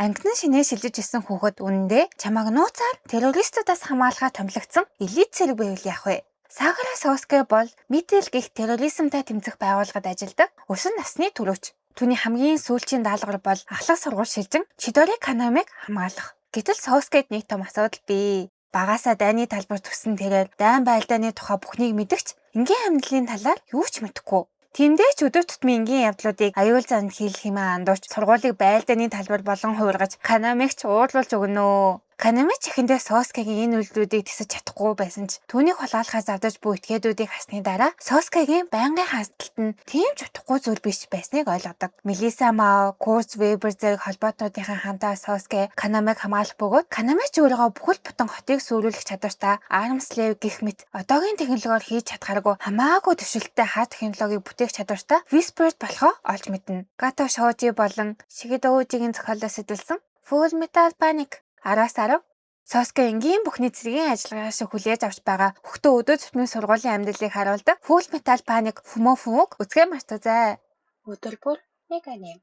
Ангинан шинээр шилжиж ирсэн хүүхэд үнэндээ чамайг нууцаар террористуудаас хамгаалахаар томилогдсон элит цэрэг байвал яах вэ? Сагара Соске бол Митэл гэх терроризмтай тэмцэх байгууллагад ажилладаг өсөн насны түрүүч. Түүний хамгийн сүүлчийн даалгавар бол ахлах сургууль шилжин Чидори Канамыг хамгаалах. Гэтэл Соскед нэг том асуудал бий. Багасаа дайны талбар төссөн тэрээр дайн байлдааны тухай бүхнийг мэдгч энгийн амьдралын талаар юу ч мэдэхгүй. Тиймдээ ч өдөр тутмын энгийн явдлуудыг аюул зам хийл хэмээн андуурч сургуулийг байлдааны талбар болон хувиргаж Канамыг ч уурлуулж өгнө. Канами ч эхэндээ Соскегийн энэ үйлдэлүүдийг тэсэж чадахгүй байсан ч түүнийг хулгайлахаар завдаж буй этгээдүүдийг харсны дараа Соскегийн байнгын хандалт нь тийм ч утгагүй зүйл биш байсныг ойлгодог. Мелиса Мао, Курц Вебер зэрэг холбоотнуудынхаа хамтаа Соске Канамиг хамгаалах бөгөөд Канами ч өөрийгөө бүхэл бүтэн хотыг сүрүүлэх чадвартай Arm Slave гэх мэт одоогийн технологиор хийж чадхааргүй хамаагүй дэвшилттэй хар технологиг бүтээх чадвартай Whispered болохоо олж мэднэ. Гато Шожи болон Шигедо Ожигийн зохиолоос сэдвэлсэн Full Metal Panic 10-аас 10. Соске энгийн бүхний цэргийн ажиллагаа шиг хүлээж авч байгаа хүүхдийн өдөр тутмын сургуулийн амьдралыг харуулдаг Full Metal Panic Фумофумуг үзэхээ мартаазай. Өдөр бүр нэг аним.